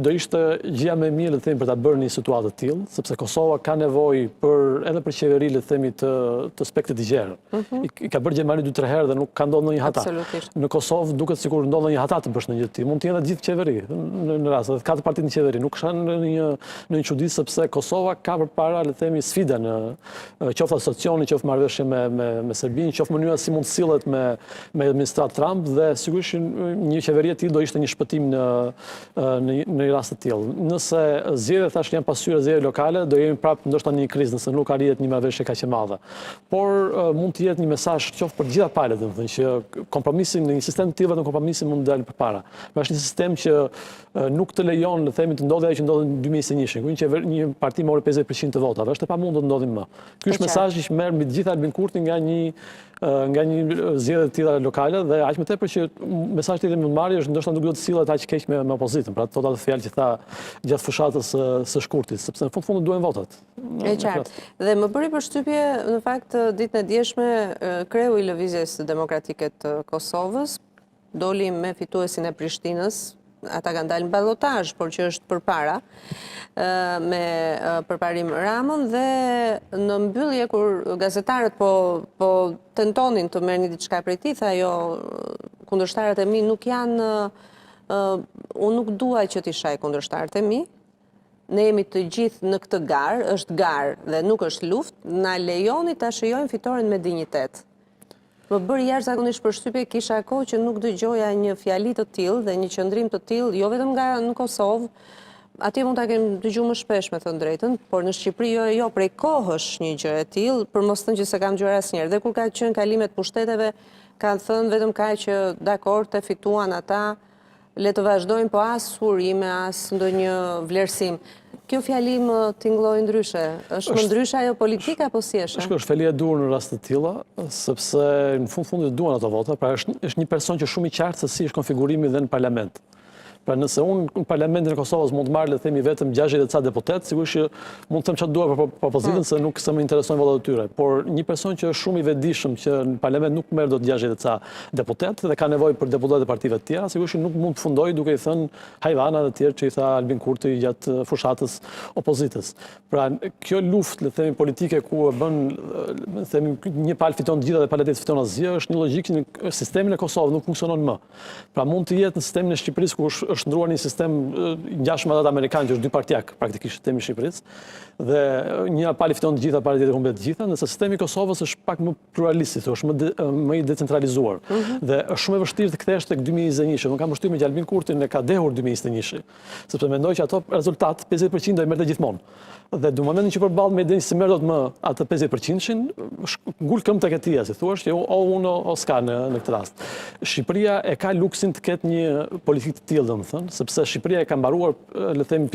do ishte gjëja më e mirë, le të themi, për ta bërë një situatë të tillë, sepse Kosova ka nevojë për edhe për qeveri, le të themi, të të spektrit të gjerë. I, i ka bërë Gjermani 2-3 herë dhe nuk ka ndodhur ndonjë hata. Në Kosovë duket sikur ndodh ndonjë hata të bësh ndonjë gjë të tillë. Mund të jenë të gjithë qeveri në, në rast, edhe katër partitë në qeveri. Nuk është në një në një çudi sepse Kosova ka përpara, le të themi, sfida në qoftë asociacioni, qoftë marrëveshje me me me Serbinë, qoftë mënyra si mund të sillet me me administratë Trump dhe sigurisht një qeveri e tillë do ishte një shpëtim në në në një rast të tillë. Nëse zgjedhjet tash janë pasqyrë zgjedhje lokale, do jemi prapë ndoshta në një krizë nëse nuk arrihet një marrëveshje kaq e madhe. Por mund të jetë një mesazh qoftë për të gjitha palët, domethënë që kompromisi në një sistem të tillë vetëm kompromisi mund të dalë përpara. Pra është një sistem që nuk të lejon, le të themi, të ndodhë ajo që ndodhi në 2021, ku një qeveri, një parti mori 50% të votave, është e pamundur të ndodhi më. Ky është mesazhi që merr mbi të gjitha Albin Kurti nga një nga një zgjedhje të tilla lokale dhe aq më tepër që mesazhi tjetër mund të marrë është ndoshta nuk do të sillet aq keq me me opozitën, pra thotë atë fjalë që tha gjatë fushatës së, së shkurtit, sepse në fund fundit duhen votat. E qartë. Dhe më bëri përshtypje në fakt ditën e djeshme kreu i Lëvizjes Demokratike të Kosovës doli me fituesin e Prishtinës, ata kanë dalë në balotazh, por që është përpara, me Përparim Ramën dhe në mbyllje kur gazetarët po, po tentonin të merrnin diçka prej tij, tha jo, kundërshtarët e mi nuk janë, unë nuk dua që t'i shaj kundërshtarët e mi, ne jemi të gjithë në këtë garë, është garë dhe nuk është luftë, na lejoni ta shijojmë fitoren me dinjitet. Më bëri jashtëzakonisht përshtypje, kisha kohë që nuk dëgjoja një fjali të tillë dhe një qëndrim të tillë, jo vetëm nga në Kosovë, atje mund ta kem dëgjuar më shpesh me thënë drejtën, por në Shqipëri jo e jo prej kohësh një gjë e tillë, për mos thënë që s'e kam dëgjuar asnjëherë. Dhe kur ka qenë kalime të pushteteve, kanë thënë vetëm kaq që dakord e fituan ata, Le të vazhdojmë, po as urime, as ndonjë vlerësim. Kjo fjali më tingëlloi ndryshe. Është më ndryshe ajo politika, apo si është? Është fjalia e duhur në raste të tilla, sepse në fund fundit duan ato vota, pra është, është një person që shumë i qartë se si është konfigurimi dhe në parlament. Pra nëse unë në parlamentin e Kosovës mund të marr le të themi vetëm 60 e ca deputet, sigurisht që mund të them çfarë dua për opozitën mm. se nuk se më interesojnë votat e tyre. Por një person që është shumë i vetëdijshëm që në parlament nuk merr dot 60 e ca deputetë dhe ka nevojë për deputetë e partive të tjera, sigurisht që nuk mund të përfundojë duke i thënë hajvana dhe të tjerë që i tha Albin Kurti gjatë fushatës opozitës. Pra, kjo luftë, le të themi, politike ku e bën, le të themi, një palë fiton të gjitha dhe pala tjetër s'fiton asgjë, është një logjikë që në sistemin e Kosovës nuk funksionon më. Pra mund të jetë në sistemin e Shqipërisë ku është është ndërruar një sistem ngjashëm me atë amerikan që është dypartiak praktikisht sistemi i Shqipërisë dhe një palë fiton të gjitha, pala tjetër humbet të gjitha, ndërsa sistemi i Kosovës është pak më pluralist, si thua, është më de, më i decentralizuar. Mm -hmm. Dhe është shumë e vështirë të kthehesh tek 2021-shi. Unë kam përshtypjen që Albin Kurtin e ka dehur 2021-shi, sepse mendoj që ato rezultat 50% do i merrte gjithmonë. Dhe në momentin që përballë me idenë se merr dot më atë 50%-shin, ngul këmbë tek e tija, si thua, që o unë o s'ka në në këtë rast. Shqipëria e ka luksin të ketë një politikë të tillë, domethënë, sepse Shqipëria e ka mbaruar, le të themi,